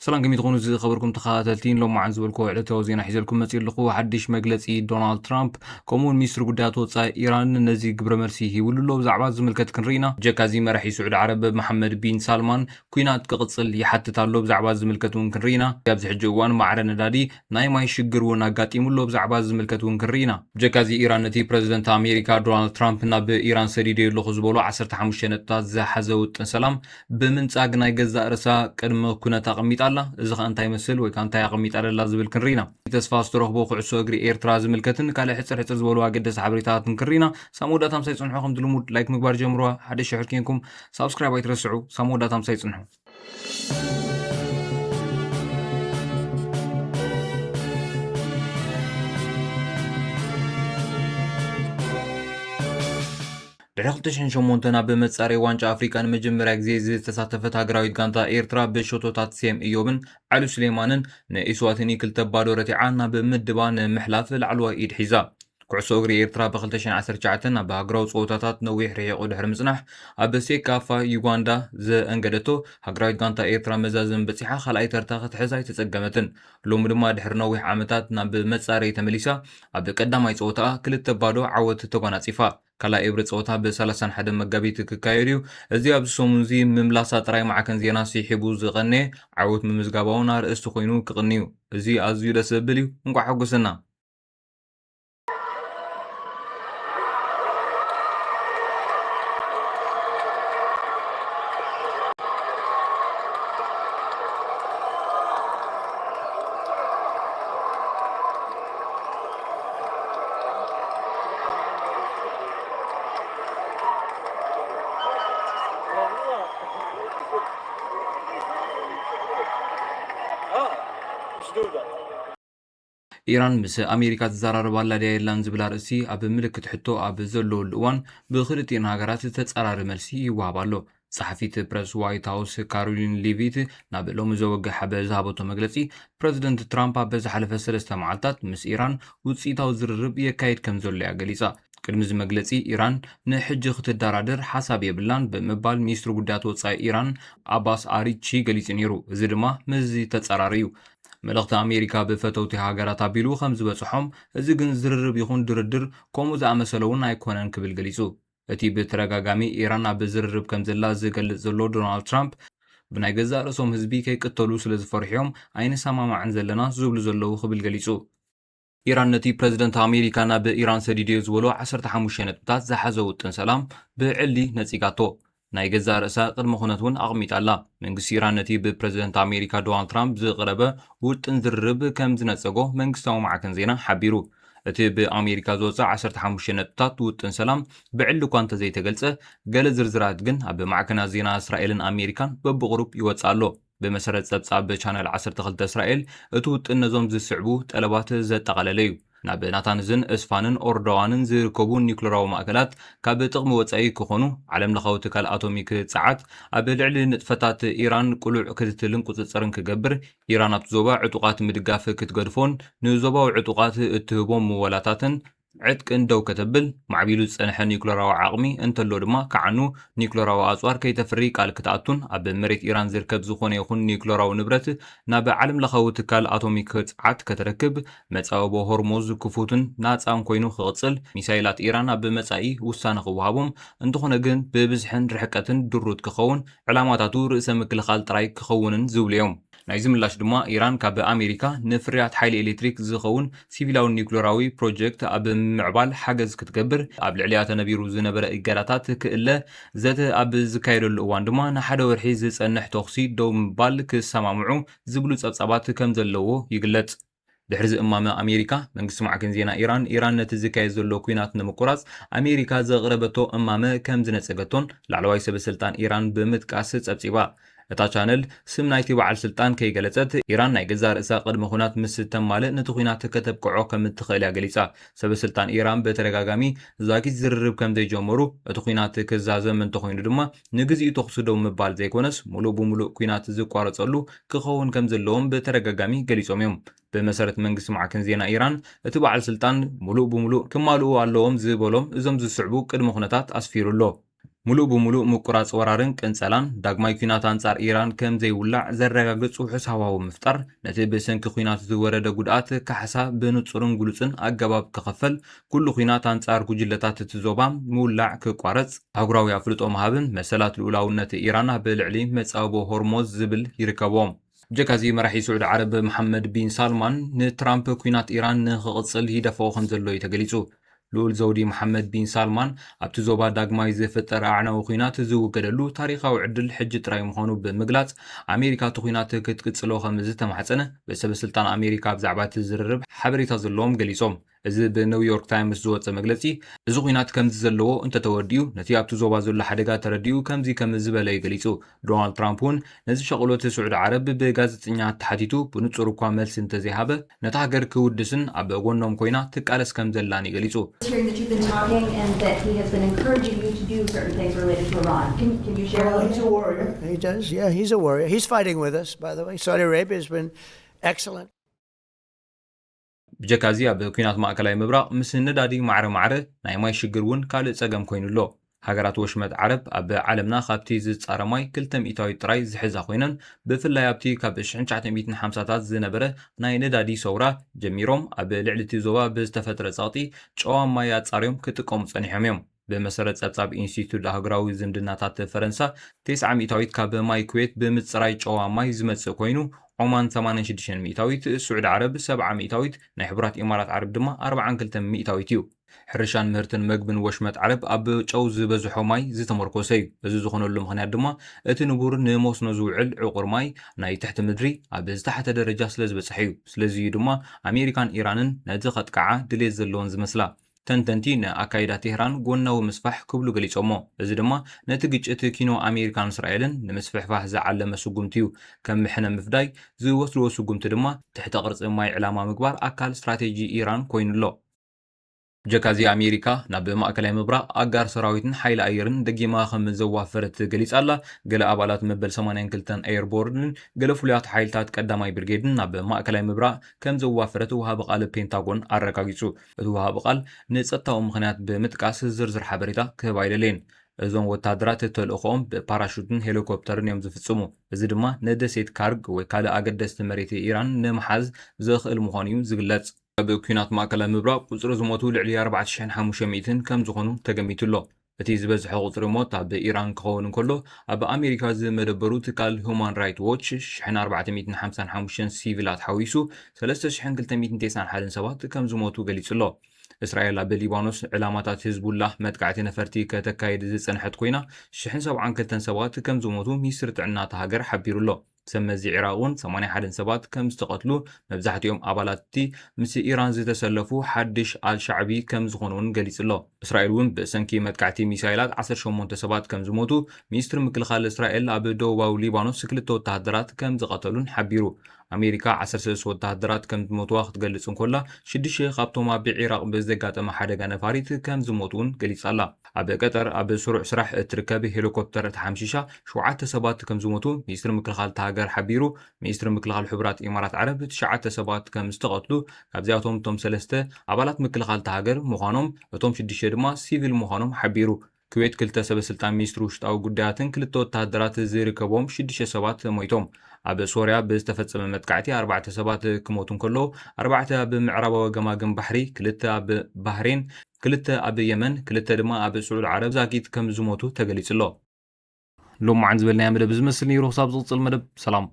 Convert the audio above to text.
ሰላም፣ ከመይ ትኾኑ ዝኸበርኩም ተኸታተልቲ? ሎማዓንቲ ዝበልክዎ ዕለታዊ ዜና ሒዘልኩም መፂኡ ኣለኹ። ሓድሽ መግለፂ ዶናልድ ትራምፕ ከምኡውን ሚኒስትሪ ጉዳያት ወፃኢ ኢራን ነዚ ግብረ መልሲ ሂብሉ ኣሎ። ብዛዕባ ዝምልከት ክንርኢና። ጀካዚ መራሒ ስዑዲ ዓረብ መሓመድ ቢን ሳልማን ኩናት ክቕፅል ይሓትት ኣሎ። ብዛዕባ ዝምልከት እውን ክንርኢና። ኣብዚ ሕጂ እዋን ማዕረ ነዳዲ ናይ ማይ ሽግር እውን ኣጋጢሙ ኣሎ። ብዛዕባ ዝምልከት እውን ክንርኢና። ጀካዚ ኢራን ነቲ ፕረዚደንት ኣሜሪካ ዶናልድ ትራምፕ ናብ ኢራን ሰዲደ ኣለኹ ዝበሎ ዓሰርተ ሓሙሽተ ነጥብታት ዝሓዘ ውጥን ሰላም ብምንጻግ ናይ ገዛእ ርእሳ ቅድመ ኩነት ኣቐሚጣ ኣላ። እዚ ኸኣ እንታይ ይመስል ወይ ከኣ እንታይ ኣቐሚጣ ደላ ዝብል ክንርኢና። ተስፋ ዝተረኽቦ ኩዕሶ እግሪ ኤርትራ ዝምልከትን ካልእ ሕጽር ሕጽር ዝበሉ ኣገደስቲ ሓበሬታትን ክንርኢና። ሳብ መወዳእታ ምሳይ ጽንሑ። ከምቲ ልሙድ ላይክ ምግባር ጀምርዋ። ሓደ ሽሕ ኬንኩም ሳብስክራይብ ኣይትረስዑ። ሳብ መወዳእታ ምሳይ ጽንሑ። ድሕሪ ክልተ ሽሕን ሸሞንተን ኣብ መጻረይ ዋንጫ ኣፍሪቃ ንመጀመርያ ግዜ ዝተሳተፈት ሃገራዊት ጋንታ ኤርትራ ብሸቶታት ሴም እዮብን ዓሊ ሱሌማንን ንኢስዋቲኒ ክልተ ባዶ ረቲዓ ናብ ምድባ ንምሕላፍ ላዕለዋይ ኢድ ሒዛ። ኩዕሶ እግሪ ኤርትራ ብ ክልተ ሽሕን ዓሰርተ ትሽዓተን ኣብ ሃገራዊ ጸወታታት ነዊሕ ርሒቑ ድሕሪ ምጽናሕ፣ ኣብ ሴካፋ ዩጋንዳ ዘእንገደቶ፣ ሃገራዊት ጋንታ ኤርትራ መዛዘሚ በጺሓ ካልኣይ ተርታ ክትሕዝ ኣይተጸገመትን። ሎሚ ድማ ድሕሪ ነዊሕ ዓመታት ናብ መጻረይ ተመሊሳ፣ ኣብ ቀዳማይ ጸወታኣ ክልተ ባዶ ዓወት ተጓናጺፋ። ካልኣይ እብሪ ጸወታ ብ ሰላሳን ሓደን መጋቢት ክካየድ እዩ። እዚ ኣብዚ ሰሙን እዚ ምምላሳ ጥራይ ማዕከን ዜና ስሒቡ ዝቐነየ ዓወት ምምዝጋባ እውን ኣርእስቲ ኮይኑ ክቕኒ እዩ። እዚ ኣዝዩ ደስ ዘብል እዩ። እንቋዕ ሓጎሰና። ኢራን ምስ ኣሜሪካ ትዘራረብ ኣላ ድያ የላን ዝብል ኣርእስቲ ኣብ ምልክት ሕቶ ኣብ ዘለወሉ እዋን፣ ብክልቲኤን ሃገራት ተጻራሪ መልሲ ይወሃብ ኣሎ። ጸሓፊት ፕረስ ዋይት ሃውስ ካሮሊን ሊቪት ናብ ሎሚ ዘወግሕ ኣብ ዝሃበቶ መግለጺ፣ ፕረዚደንት ትራምፕ ኣብ ዝሓለፈ ሰለስተ መዓልታት ምስ ኢራን ውጽኢታዊ ዝርርብ የካይድ ከም ዘሎ እያ ገሊጻ። ቅድሚ እዚ መግለጺ፣ ኢራን ንሕጂ ክትደራደር ሓሳብ የብላን ብምባል ሚኒስትሪ ጉዳያት ወጻኢ ኢራን ኣባስ ኣሪቺ ገሊጹ ነይሩ። እዚ ድማ ምስዚ ተጻራሪ እዩ። መልእኽቲ ኣሜሪካ ብፈተውቲ ሃገራት ኣቢሉ ከም ዝበጽሖም፣ እዚ ግን ዝርርብ ይኹን ድርድር ከምኡ ዝኣመሰለ እውን ኣይኮነን ክብል ገሊጹ። እቲ ብተደጋጋሚ ኢራን ኣብ ዝርርብ ከም ዘላ ዝገልጽ ዘሎ ዶናልድ ትራምፕ፣ ብናይ ገዛእ ርእሶም ህዝቢ ከይቅተሉ ስለ ዝፈርሑ እዮም ኣይንሰማማዕን ዘለና ዝብሉ ዘለዉ ክብል ገሊጹ። ኢራን ነቲ ፕረዚደንት ኣሜሪካ ናብ ኢራን ሰዲድዮ ዝበሎ ዓሰርተ ሓሙሽተ ነጥብታት ዝሓዘ ውጥን ሰላም ብዕሊ ነጺጋቶ። ናይ ገዛእ ርእሳ ቅድመ ኩነት እውን ኣቕሚጣ ኣላ። መንግስቲ ኢራን ነቲ ብፕረዚደንት ኣሜሪካ ዶናልድ ትራምፕ ዝቐረበ ውጥን ዝርርብ ከም ዝነጸጎ መንግስታዊ ማዕከን ዜና ሓቢሩ። እቲ ብኣሜሪካ ዝወጸ ዓሰርተ ሓሙሽተ ነጥብታት ውጥን ሰላም ብዕሊ እኳ እንተዘይተገልጸ፣ ገለ ዝርዝራት ግን ኣብ ማዕከናት ዜና እስራኤልን ኣሜሪካን በብቕሩብ ይወጽእ ኣሎ። ብመሰረት ጸብጻብ ቻነል ዓሰርተ ክልተ እስራኤል፣ እቲ ውጥን ነዞም ዝስዕቡ ጠለባት ዘጠቓለለ እዩ። ናብ ናታንዝን እስፋንን ኦርዶዋንን ዝርከቡ ኒውክለራዊ ማእከላት ካብ ጥቕሚ ወጻኢ ክኾኑ፣ ዓለምለኻዊ ትካል ኣቶሚክ ጸዓት ኣብ ልዕሊ ንጥፈታት ኢራን ቅሉዕ ክትትልን ቁጽጽርን ክገብር፣ ኢራን ኣብቲ ዞባ ዕጡቓት ምድጋፍ ክትገድፎን ንዞባዊ ዕጡቓት እትህቦም ምወላታትን ዕጥቅን ደው ከተብል፣ ማዕቢሉ ዝጸንሐ ኒውክለራዊ ዓቕሚ እንተሎ ድማ ክዓኑ፣ ኒውክለራዊ ኣጽዋር ከይተፍሪ ቃል ክትኣቱን ኣብ መሬት ኢራን ዝርከብ ዝኾነ ይኹን ኒውክለራዊ ንብረት ናብ ዓለምለኻዊ ትካል ኣቶሚክ ጸዓት ከተረክብ፣ መጻብቦ ሆርሙዝ ክፉትን ናጻን ኮይኑ ክቕጽል፣ ሚሳይላት ኢራን ኣብ መጻኢ ውሳነ ክወሃቦም፣ እንተኾነ ግን ብብዝሕን ርሕቀትን ድሩት ክኸውን፣ ዕላማታቱ ርእሰ ምክልኻል ጥራይ ክኸውንን ዝብሉ እዮም። ናይዚ ምላሽ ድማ፣ ኢራን ካብ ኣሜሪካ ንፍርያት ሓይሊ ኤሌክትሪክ ዝኸውን ሲቪላዊ ኒውክለራዊ ፕሮጀክት ኣብ ምምዕባል ሓገዝ ክትገብር፣ ኣብ ልዕሊኣ ተነቢሩ ዝነበረ እገዳታት ክእለ፣ ዘተ ኣብ ዝካየደሉ እዋን ድማ ንሓደ ወርሒ ዝጸንሕ ተኹሲ ደው ምባል ክሰማምዑ ዝብሉ ጸብጻባት ከም ዘለዎ ይግለጽ። ድሕሪ እዚ እማመ ኣሜሪካ፣ መንግስቲ ማዕከን ዜና ኢራን፣ ኢራን ነቲ ዝካየድ ዘሎ ኲናት ንምቁራጽ ኣሜሪካ ዘቕረበቶ እማመ ከም ዝነጸገቶን ላዕለዋይ ሰበ ስልጣን ኢራን ብምጥቃስ ጸብጺባ። እታ ቻነል ስም ናይቲ በዓል ስልጣን ከይገለጸት፣ ኢራን ናይ ገዛእ ርእሳ ቅድመ ኲናት ምስ ተማልእ ነቲ ኲናት ከተብቅዖ ከም እትኽእል እያ ገሊጻ። ሰበ ስልጣን ኢራን ብተደጋጋሚ ዛጊት ዝርርብ ከም ዘይጀመሩ፣ እቲ ኲናት ክዛዘም እንተኾይኑ ድማ ንግዚኡ ተኹሲ ደው ምባል ዘይኮነስ፣ ሙሉእ ብሙሉእ ኲናት ዝቋረጸሉ ክኸውን ከም ዘለዎም ብተደጋጋሚ ገሊጾም እዮም። ብመሰረት መንግስቲ ማዕከን ዜና ኢራን፣ እቲ በዓል ስልጣን ሙሉእ ብሙሉእ ክማልኡ ኣለዎም ዝበሎም እዞም ዝስዕቡ ቅድመ ኩነታት ኣስፊሩ ኣሎ። ሙሉእ ብሙሉእ ምቁራጽ ወራርን ቅንጸላን፣ ዳግማይ ኲናት ኣንጻር ኢራን ከም ዘይውላዕ ዘረጋግጽ ውሑስ ሃዋህው ምፍጣር፣ ነቲ ብሰንኪ ኲናት ዝወረደ ጉድኣት ካሕሳ ብንጹርን ግሉጽን ኣገባብ ክኸፈል፣ ኩሉ ኲናት ኣንጻር ጉጅለታት እቲ ዞባ ምውላዕ ክቋረጽ፣ ኣህጉራዊ ኣፍልጦ ምሃብን መሰላት ልኡላውነት ኢራን ኣብ ልዕሊ መጻብቦ ሆርሞዝ ዝብል ይርከብዎም። ብጀካዚ መራሒ ስዑዲ ዓረብ መሓመድ ቢን ሳልማን ንትራምፕ ኲናት ኢራን ንኽቕጽል ይደፍኦ ከም ዘሎ እዩ ተገሊጹ። ልኡል ዘውዲ መሓመድ ቢን ሳልማን ኣብቲ ዞባ ዳግማይ ዝፍጠር ኣዕናዊ ኲናት ዝውገደሉ ታሪኻዊ ዕድል ሕጂ ጥራይ ምዃኑ ብምግላጽ፣ ኣሜሪካ እቲ ኲናት ክትቅጽሎ ከም ዝተማሕጸነ ብሰበ ስልጣን ኣሜሪካ ብዛዕባ እቲ ዝርርብ ሓበሬታ ዘለዎም ገሊጾም። እዚ ብኒውዮርክ ታይምስ ዝወጸ መግለጺ፣ እዚ ኲናት ከምዚ ዘለዎ እንተተወዲኡ፣ ነቲ ኣብቲ ዞባ ዘሎ ሓደጋ ተረዲኡ ከምዚ ከም ዝበለ እዩ ገሊጹ። ዶናልድ ትራምፕ እውን ነዚ ሸቕሎት ስዑዲ ዓረብ ብጋዜጠኛ ተሓቲቱ ብንጹር እኳ መልሲ እንተዘይሃበ፣ ነታ ሃገር ክውድስን ኣብ ጎኖም ኮይና ትቃለስ ከም ዘላን እዩ ገሊጹ። Hearing that you've been talking and that he has been encouraging you to do certain things related to Iran. Can, can you share a Well, little he's bit? A warrior. He does. Yeah, he's a warrior. He's fighting with us, by the way. Saudi Arabia has been excellent. ብጀካዚ ኣብ ኲናት ማእከላይ ምብራቕ ምስ ነዳዲ ማዕረ ማዕረ ናይ ማይ ሽግር እውን ካልእ ጸገም ኮይኑ ኣሎ። ሃገራት ወሽመጥ ዓረብ ኣብ ዓለምና ካብቲ ዝጻረ ማይ ክልተ ሚእታዊት ጥራይ ዝሕዛ ኮይነን፣ ብፍላይ ኣብቲ ካብ ሽሕን ትሽዓተ ሚእትን ሓምሳታት ዝነበረ ናይ ነዳዲ ሰውራ ጀሚሮም ኣብ ልዕሊ እቲ ዞባ ብዝተፈጥረ ጸቕጢ ጨዋ ማይ ኣጻርዮም ክጥቀሙ ጸኒሖም እዮም። ብመሰረት ጸብጻብ ኢንስቲትዩት ኣህጉራዊ ዝምድናታት ፈረንሳ፣ ተስዓ ሚእታዊት ካብ ማይ ኩዌት ብምጽራይ ጨዋ ማይ ዝመጽእ ኮይኑ፣ ዖማን ሰማንያን ሽዱሽተን ሚእታዊት፣ ስዑዲ ዓረብ ሰብዓ ሚእታዊት፣ ናይ ሕቡራት ኢማራት ዓረብ ድማ ኣርብዓን ክልተን ሚእታዊት እዩ። ሕርሻን ምህርትን መግብን ወሽመጥ ዓረብ ኣብ ጨው ዝበዝሖ ማይ ዝተመርኮሰ እዩ። እዚ ዝኾነሉ ምኽንያት ድማ እቲ ንቡር ንመስኖ ዝውዕል ዕቑር ማይ ናይ ትሕቲ ምድሪ ኣብ ዝተሓተ ደረጃ ስለ ዝበጽሐ እዩ። ስለዚ እዩ ድማ ኣሜሪካን ኢራንን ነቲ ከጥቅዓ ድሌት ዘለወን ዝመስላ። ተንተንቲ ንኣካይዳ ቴህራን ጎናዊ ምስፋሕ ክብሉ ገሊጾሞ። እዚ ድማ ነቲ ግጭት ኪኖ ኣሜሪካን እስራኤልን ንምስፍሕፋሕ ዝዓለመ ስጉምቲ እዩ። ከም ምሕነ ምፍዳይ ዝወስድዎ ስጉምቲ ድማ ትሕተ ቅርጺ ማይ ዕላማ ምግባር ኣካል ስትራቴጂ ኢራን ኮይኑ ኣሎ። ብጀካዚ ኣሜሪካ ናብ ማእከላይ ምብራቕ ኣጋር ሰራዊትን ሓይሊ ኣየርን ደጊማ ከም ዘዋፈረት ገሊጻ ኣላ። ገለ ኣባላት መበል ሰማንያን ክልተን ኤርቦርንን ገለ ፍሉያት ሓይልታት ቀዳማይ ብርጌድን ናብ ማእከላይ ምብራቕ ከም ዘዋፈረት ወሃቢ ቃል ፔንታጎን ኣረጋጊጹ። እቲ ወሃቢ ቃል ንጸጥታዊ ምኽንያት ብምጥቃስ ዝርዝር ሓበሬታ ክህብ ኣይደለየን። እዞም ወተሃደራት ተልእኾኦም ብፓራሹትን ሄሊኮፕተርን እዮም ዝፍጽሙ። እዚ ድማ ንደሴት ካርግ ወይ ካልእ ኣገደስቲ መሬት ኢራን ንምሓዝ ዘኽእል ምዃኑ እዩ ዝግለጽ። ኣብ ኲናት ማእከላይ ምብራቕ ቁጽሪ ዝሞቱ ልዕሊ ኣርባዕተ ሽሕን ሓሙሽተ ሚእትን ከም ዝኾኑ ተገሚቱ ኣሎ። እቲ ዝበዝሐ ቁጽሪ ሞት ኣብ ኢራን ክኸውን እንከሎ፣ ኣብ ኣሜሪካ ዝመደበሩ ትካል ሁማን ራይት ዎች ሽሕን ኣርባዕተ ሚእትን ሓምሳን ሓሙሽተን ሲቪላት ሓዊሱ ሰለስተ ሽሕን ክልተ ሚእትን ተስዓን ሓደን ሰባት ከም ዝሞቱ ገሊጹ ኣሎ። እስራኤል ኣብ ሊባኖስ ዕላማታት ህዝቡላህ መጥቃዕቲ ነፈርቲ ከተካይድ ዝጸንሐት ኮይና፣ ሽሕን ሰብዓን ክልተን ሰባት ከም ዝሞቱ ሚኒስትሪ ጥዕና እታ ሃገር ሓቢሩ ኣሎ። ሰብ መዚ ዒራቕ እውን ሰማንያ ሓደን ሰባት ከም ዝተቐትሉ፣ መብዛሕትኦም ኣባላት እቲ ምስ ኢራን ዝተሰለፉ ሓድሽ ኣልሻዕቢ ከም ዝኾኑ እውን ገሊጹ ኣሎ። እስራኤል እውን ብሰንኪ መጥቃዕቲ ሚሳይላት ዓሰርተ ሸሞንተ ሰባት ከም ዝሞቱ፣ ሚኒስትሪ ምክልኻል እስራኤል ኣብ ደቡባዊ ሊባኖስ ክልተ ወተሃደራት ከም ዝቐተሉን ሓቢሩ። ኣሜሪካ ዓሰርተ ሰለስተ ወተሃደራት ከም ዝሞትዋ ክትገልጽ እንኮላ፣ ሽዱሽተ ካብቶም ኣብ ዒራቕ ብዘጋጠመ ሓደጋ ነፋሪት ከም ዝሞቱ እውን ገሊጻ ኣላ። ኣብ ቀጠር ኣብ ስሩዕ ስራሕ እትርከብ ሄሊኮፕተር ተሓምሺሻ ሸውዓተ ሰባት ከም ዝሞቱ ሚኒስትሪ ምክልኻል እታ ሃገር ሓቢሩ። ሚኒስትሪ ምክልኻል ሕቡራት ኢማራት ዓረብ ትሽዓተ ሰባት ከም ዝተቐትሉ፣ ካብዚኣቶም እቶም ሰለስተ ኣባላት ምክልኻል እታ ሃገር ምዃኖም፣ እቶም ሽዱሽተ ድማ ሲቪል ምዃኖም ሓቢሩ። ኩዌት ክልተ ሰበ ስልጣን ሚኒስትሪ ውሽጣዊ ጉዳያትን ክልተ ወተሃደራት ዝርከቦም ሽዱሽተ ሰባት ሞይቶም። ኣብ ሶርያ ብዝተፈጸመ መጥቃዕቲ ኣርባዕተ ሰባት ክሞቱ እንከለዉ፣ ኣርባዕተ ኣብ ምዕራባዊ ገማግም ባሕሪ፣ ክልተ ኣብ ባህሬን፣ ክልተ ኣብ የመን፣ ክልተ ድማ ኣብ ስዑድ ዓረብ ዛጊት ከም ዝሞቱ ተገሊጹ ኣሎ። ሎማዓን ዝበልናዮ መደብ ዝመስል ነይሩ። ክሳብ ዝቕጽል መደብ ሰላም።